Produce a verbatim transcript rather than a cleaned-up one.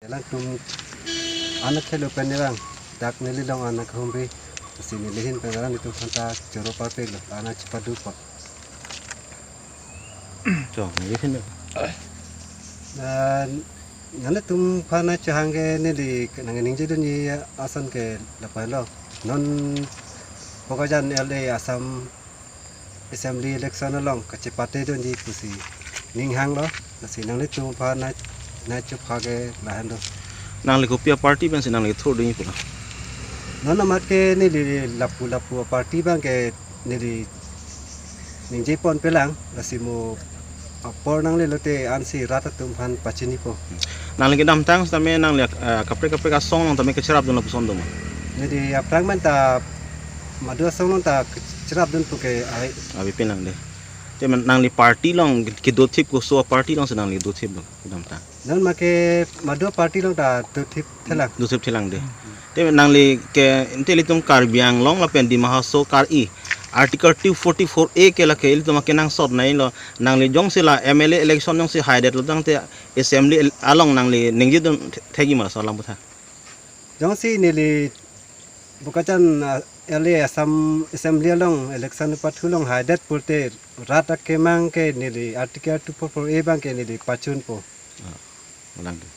Alangtum anak khelo pen ni bang, dak neli long anak humbi, si neli ahin pen alanglitum aphanta choro parpik lo, anak chipadu pa. Cho, neli ahin. Dan nanglitum aphan nangchehang ke neli nangning jedun ni ason ke lapu lo. Non Bokajan L A Assam Assembly election along kachepate dunji pusi ning hang lo, lasi nanglitum aphan nang, nangchepha ke lahen do. Nangli kopi a-party pensi nangli thur ding pulo? Non amat ke neli lapu lapu a-party abang ke neli ningje ponpe lang, lasi mo apor nangle lote ansi rat atum aphan pachinipo. Nangli kedamtang sitame nangli, eh, kaprek kaprek asong along tame kacherap dun lapuson do ma? Neli aphrang man ta madu asong along ta cherap dun puke ai. Abi pin lang de. Te man nangli party along kedothip koso a-party alongsi nangli dothip lo kedamtang? Non make madu a-party along ta dothip thelang. Dothip thelang de. Te nangli ke inte ilitum Karbi Anglong lapen Dima Hasao kar-i Article two forty-four A ke lake ilitum akenangsot nai lo, nangli jongsi la M L A election jongsi haidet lo tangte assembly el-, along nangli ningje dun the-, thekji ma laso alam aphuthak? Jongsi neli Bokajan, ah, L A Assam Assembly along election pathu along haidet pulote rat akemang ke neli Article two forty-four A abang ke neli pachunpo. Ah, lang de.